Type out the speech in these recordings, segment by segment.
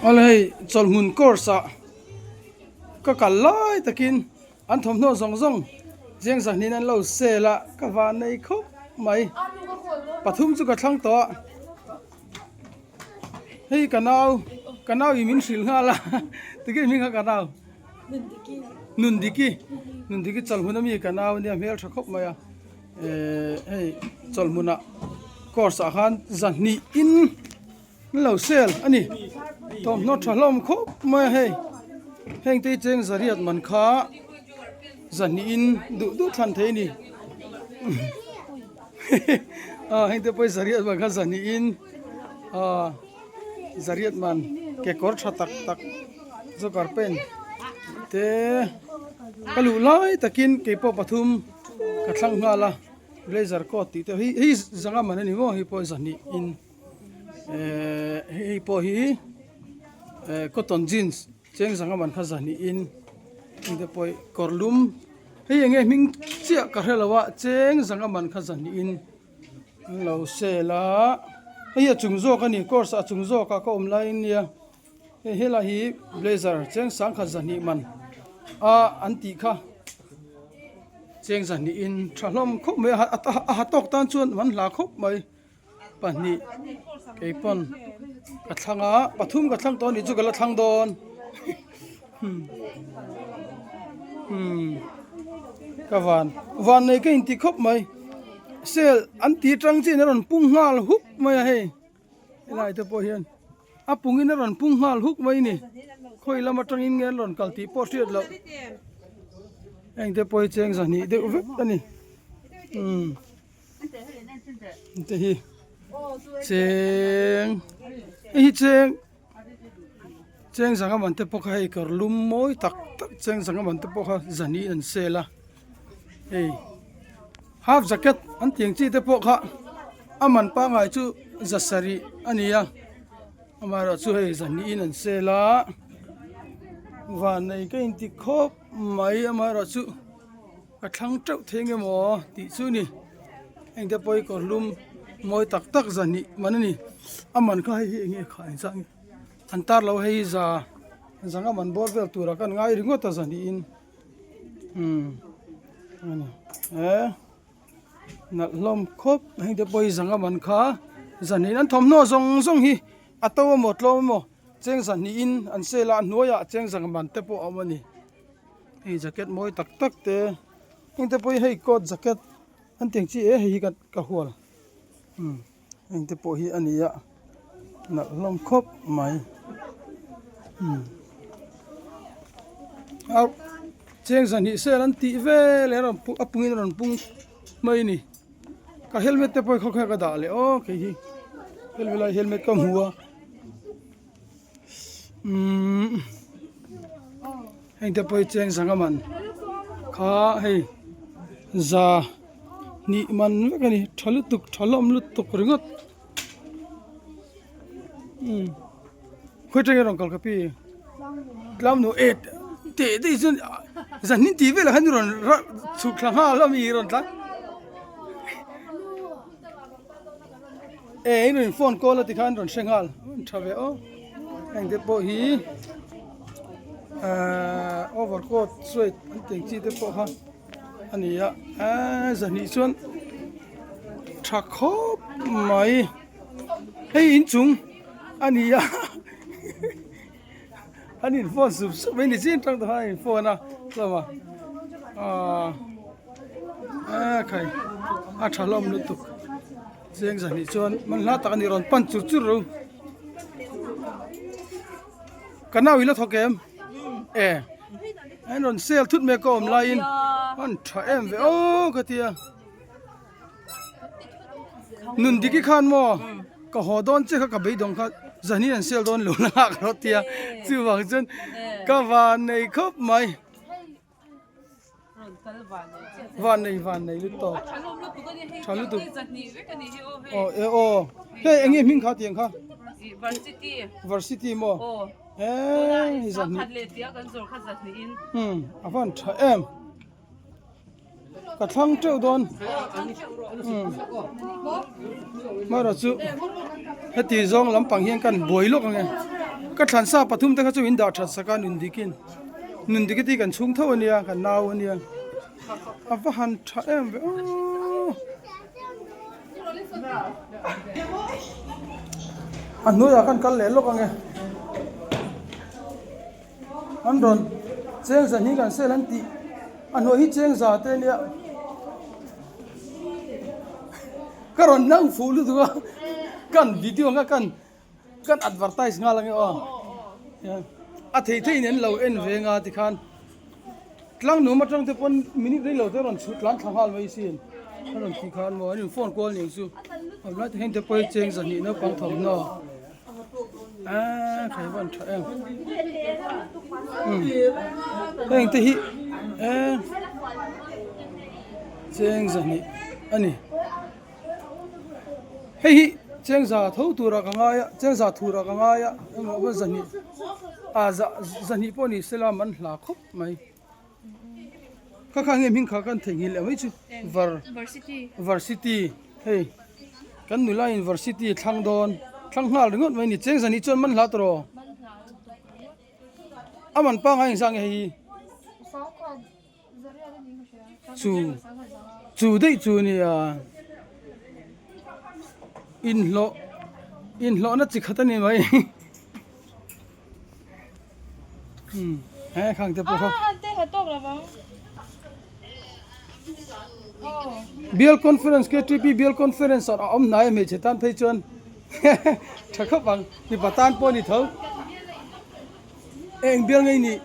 Awle hei chawlhmun course ah ka kal lai takin an thawmhnaw zawng zawng zeng zahnin an lo sel a ka van nei khawp mai pathum chu ka thlang tawh a hei ka nau ka nau in min hrilh nghal a tikhin hming kha ka nau Nundiki Nundiki chawlhmun ami ka nau ania hmel tha khawp mai a. Ehh hei chawlhmunah course ah khan zahnih in an lo sel a ni thawmhnaw tha hlawm khawp mai a hei heng te hi cheng zariat man kha zahnih in duh duh thlan thei a ni ah heng te pawh hi zariat man kha zahnih in ah zariat man kekawr tha tak tak joker pant te ka luh lai takin keipawh pathum. Ka thlang nghal a blazer coat tih te hi hei zanga man a ni maw hei pawh zahnih in ehh hei pawh hi ehh cotton jeans cheng zanga man kha zahnih in heng te pawh hi kawr lum hei eng nge hming chiah ka hre lo a cheng zanga man kha zahnih in an lo sale a hei a chung zawk a ni course a chung zawk ah ka awm laiin nia. Hei helai hi blazer cheng sangkhat zahnih man a an tih kha cheng zahnih in tha hlawm khawp mai a a ha tawk tan chuan an hla khawp mai pahnih keipawn ka thlang a pathum ka thlang tawh a nih chu ka la thlang dawn umm ka van van nei ka inti khawp mai sale an ti tang chian a rawn pung nghal huk mai a hei. Helai te pawh hian a pungin a rawn pung nghal huk mai a ni khawi lam atangin nge an rawn kal tih pawh hriat loh heng te pawh hi cheng zahnih deuh vek a ni umm te hi cheng hei hi cheng cheng zanga man te pawh kha hei kawr lum mawi tak tak cheng zanga man te pawh kha zahnih an sale a hei. Half jacket an tih ang chi te pawh kha a man pangngai chu za sarih a ni a amaherawh chu hei zahnihin an sel a vannei ka inti khawp mai amaherawh chu ka thlang teuh thei nge maw tih chu a ni heng te pawh hi kawr lum mawi tak tak zahnih man a ni a man kha hei hi eng nge khah engzah nge an tar lo hei hi za zanga man bawr vel turah khan ngai ringawt a zahnihin. Umm ani e nalh hlawm khawp heng te pawh hi zanga man kha zahnih an thawmhnaw zawng zawng hi a to emaw tlawm emaw cheng zahnih in an sale a a hnuaiah cheng zanga man te pawh a awm a ni hei jacket mawi tak tak te heng te pawh hi hei coat jacket an tih ang chi e hei hi ka hual umm. Heng te pawh hi a ni a nalh hlawm khawp mai umm a cheng zahnih sel an tih vel a rawn a pungin a rawn pung mai a ni ka helmet te pawh hi khawkhaw ka dah leh aw kei hi helmet lai helmet ka hmu a umm heng te pawh hi cheng zanga man kha hei za. Hnih man vek a ni tha lutuk tha hlawm lutuk ringawt umm khawi atangin a rawn kal ka pi tlamnu e teh daih chuan zan in tih velah khan i rawn chhuk thla nghal a mi i rawn tlan e in rawn phone call a tikhan an rawn hre nghal tha ve aw heng te pawh hi ahh over coat suit an tih ang chi te pawh kha. A ni a eee zahnih chuan tha khawp mai hei inchung a ni a an in phone sup sup mai ni chin tang te khan an in phone a hlawm a aaa eee khai a tha hlawm lutuk cheng zahnih chuan man hla tak a ni rawn pan chur chur ro ka nau i la thawk em e. An rawn sel thut mai ka awm laiin an tha em ve aw ka tia nun diki khan maw ka haw dawn che kha ka beidawng kha zahni an sel dawn lo la nghak rawh tia chuvang chuan ka van nei khawp mai van nei van nei lutuk tha lutuk aw e aw hei eng nge hming kha tiang kha varsity maw. Eee zahnih umm a van tha em ka thlang teuh dawn umm hmarawh chu heti zawng lampang hian kan buai lawk ang e. Ka thlansa pathum te kha chu min dah that sak a nun dikin nun diki te hi kan chhung tho ania kan nau ania a va han tha em ve aww. A hnuaiah khan kal leh lawk ange an rawn cheng zan hi kan sel an tih a hnuai hi cheng za te ania ka rawn nang fuh lutuk a kan video anga kan kan advertise nghal ange aw a thei thei in an lo en ve anga tikhan tlang nuam atang te pawn minute rei lo te rawn chhut tlan thla nghal mai sin a rawn tih khan maw an in phone kual nen chu a lai te hian te pawh hi cheng zahnih naupang thawmhnaw aaa khai van tha em heng te hi eee cheng zahnih a ni. Hei hi chengza tho turah ka ngai a chengza thurah ka ngai a engmah pawh zahnih ah zah zahnih pawh ni sela man hla khawp mai kha kha nge hming kha kan theihnghilh leh mai chu var varsity hei kan nula in varsity thlang dawn thlang nghal ringawt mai a ni chengza nih chuan man hla tawh rawh a man pangai engzah nge hei hi. Chu chu daih chu nia inhlawh inhlawhna chi khat a ni mai umm he khang te pawh kha bial conference ktp bial conference a awm hnai a hmeichhe tan phei chuan tha khawp ang mipa tan pawh a ni tho eng bial ngei nih.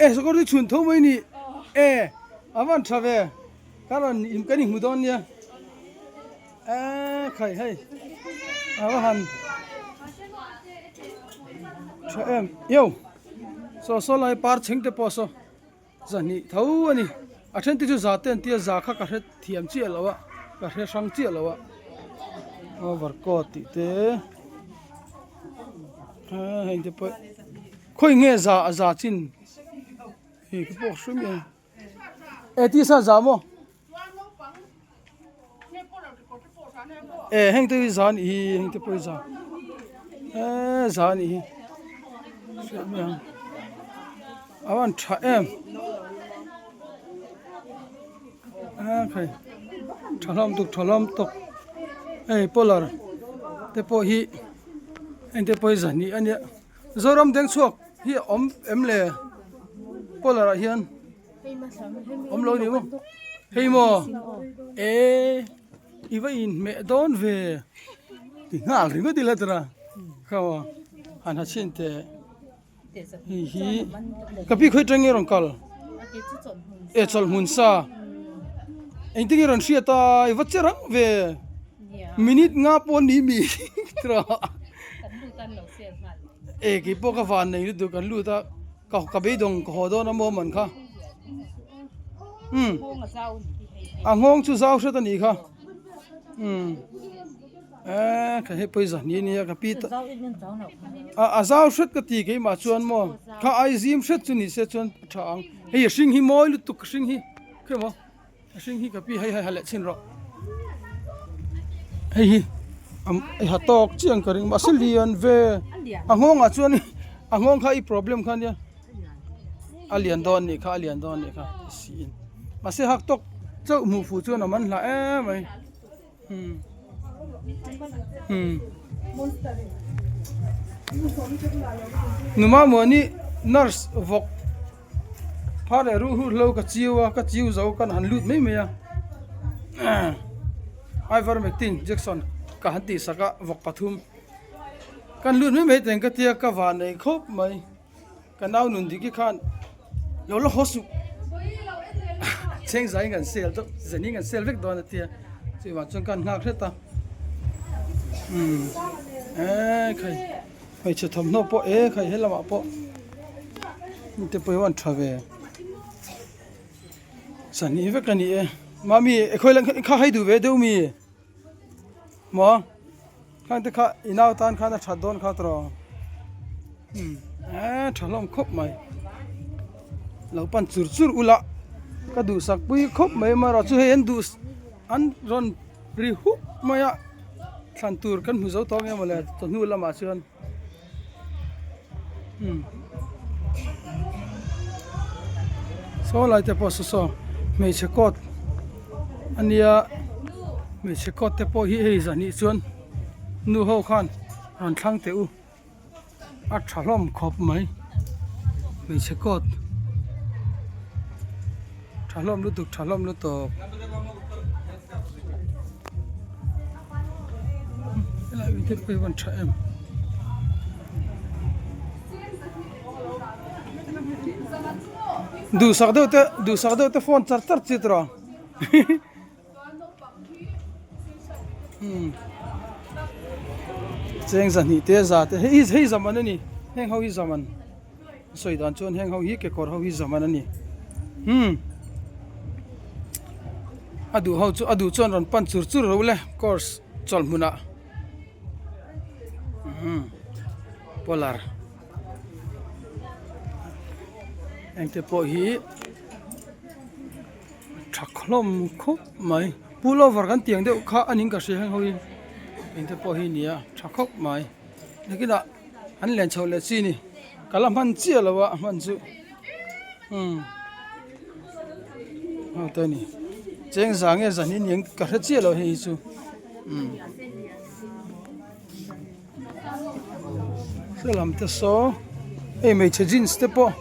E sakawr chu chhun tho mai ni e a van tha ve ka rawn in kan inhmu dawn nia e khai hei a va han tha em yo saw saw lai par chheng te pawh saw zahnih tho a ni a then te chu za te an tia za kha ka hre thiam chiah lo a ka hre hrang chiah lo a over coat tih te heng te pawh. Khawi nge za a za chin hei ka pawh hrim e e tisa za maw e heng te hi za anih hi heng te pawh hi za e za anih hi hriat mai ang a van tha em a khai tha hlawm tuk tha hlawm tuk hei polar te pawh hi heng te pawh hi zahnih a nia. Zoram deng chhuak hi a awm em le polar ah hian awm lo ni maw hei maw e i va inhmeh dawn ve ti nghal ringawt ila tara kha maw han ha chhin teh hei hi ka pi khawi atangin rawn kal e chawlhmun sa engtin nge rawn hriat a i va che rang ve. Minute nga pawh ni mi tira e kei pawh ka van nei lutuk kan lut a ka ka beidawng ka haw dawn a maw man kha um a nghawng chu zau hret a nih kha um e ka hei pawisa ni ania ka pi ta a a zau hret ka ti keimah chuan maw kha ai zim hret chu ni se chuan a tha ang hei a hring hi mawi lutuk a hring hi khawi maw. A hring hi ka pi hei hei ha leh chhin rawh hei hi a ha tawk chiang ka ring mahse lian ve a nghawng ah chuan a nghawng kha i problem kha ania a lian dawn anih kha a lian dawn anih kha siin mahse hak tawk chauh hmuh fuh chuan a man hlah em mai umm umm numa muani nurse vawk. Phar leh ruh ruh hlo ka chiu a ka chiu zo kan han lut mai mai a ivermectin injection ka han tih sak a vawk pathum kan lut mai mai teng ka tia ka van nei khawp mai ka nau nun dik hi khan lo la haw suh cheng zai in kan sel deuh zan in kan sel vek dawn a tia chuvang chuan kan nghak hret a umm eee khai. Hmeichhe thawmhnaw pawh e khai he lamah pawh te pawh hi an tha ve sahnih vek a ni e mami e khawi lang kha hei duh ve deuh mi maw khang te kha i nau tan khan a that dawn kha tawh um e tha hlawm khawp mai lo pan chur chur ula ka duhsak pui khawp mai amaherawhchu hei an duh an rawn ri hup mai a thlan tur kan hmu zo tawh ang em mawle chawhnu lamah chuan. Umm saw lai te pawh saw saw hmeichhe coat a nia hmeichhe coat te pawh hi hei zahnih chuan nu ho khan rawn thlang teh u a tha hlawm khawp mai hmeichhe coat tha hlawm lutuk tha hlawm lutuk. Helai mi te pawh hi van tha em. Duhsak deuh te duhsak deuh te phone char char chi tawh cheng zahnih te za te hei hei zaman a ni heng ho hi zaman sawi dan chuan heng ho hi kekawr ho hi zaman a ni umm a duh ho chu a duh chuan rawn pan chur chur ro le course chawlh hmunah. Polar engte pawh hi tha hlawm khawp mai pullover kan tih ang deuh kha a ning ka hria heng ho hi engte pawh hi nia tha khawp mai nakinah an len chhoh leh chi a ni ka la hman chiah lo a hman chu umm aw te a ni cheng za nge zan hi ni ang ka hre chiah lo hei hi chu. Hre lam te saw hei hmeichhe jeans te pawh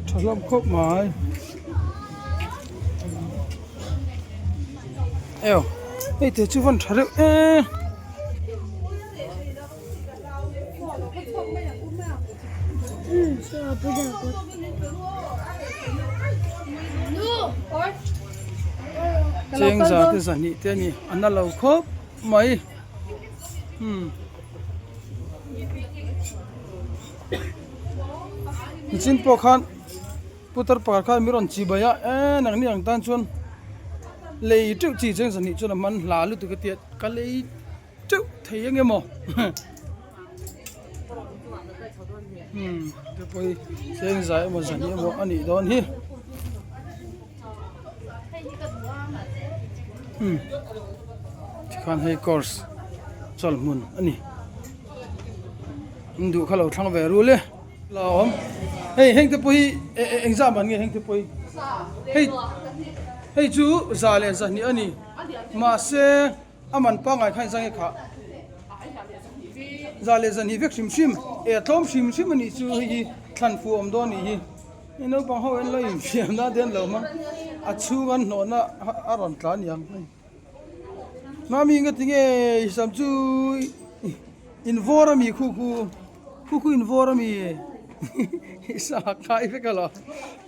tha hlawm khawp mai eo hei te chu van tha reuh e. Chengza te zahnih te a ni a na lo khawp mai umm nichin pawh khan putar pakhat khan min rawn chi bai a eee nangni ang tan chuan lei teuh chi chengza hnih chuan a man hla lutuk a tia ka lei. teuh thei eng emaw umm te pawh hi cheng zai emaw zahnih emaw a nih dawn hi umm tikhan hei course chawlh hmun a ni in duh kha lo thlang ve rul e la awm hei heng te pawh hi engzah man nge heng te pawh hi hei hei chu za leh zahnih a ni mahse. A man pangngai khan zang e khah. Za leh zan hi vek hrim hrim e a tlawm hrim hrim a nih chu hei hi thlan fuh awm dawn nih hi. Hei naupang ho en lo infiam na te an lo hmang a chhung an hnawh na a rawn tla aniang hei. Mami nga tinge i sam chu in vawr ami khu khu khu khu in vawr ami i sa kai vek alawm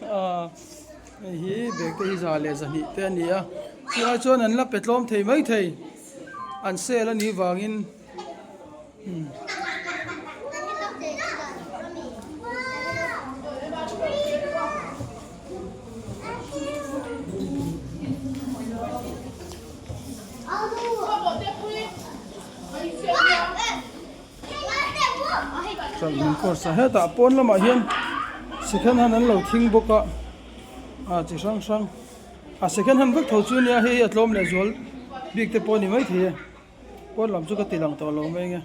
aaa. Hei hi bag te hi za leh zahnih te a ni a chulai chuan an la pe tlawm thei mai thei an sale a nih vangin umm. Chawlhhmun course ah hetah pawn lamah hian second hand an lo thing bawk a ah chi hrang hrang a second hand vek tho chu nia hei hi a tlawm leh zual bik te pawh a ni maithei e pawn lam chu ka ti lang tawh lo mai ang e.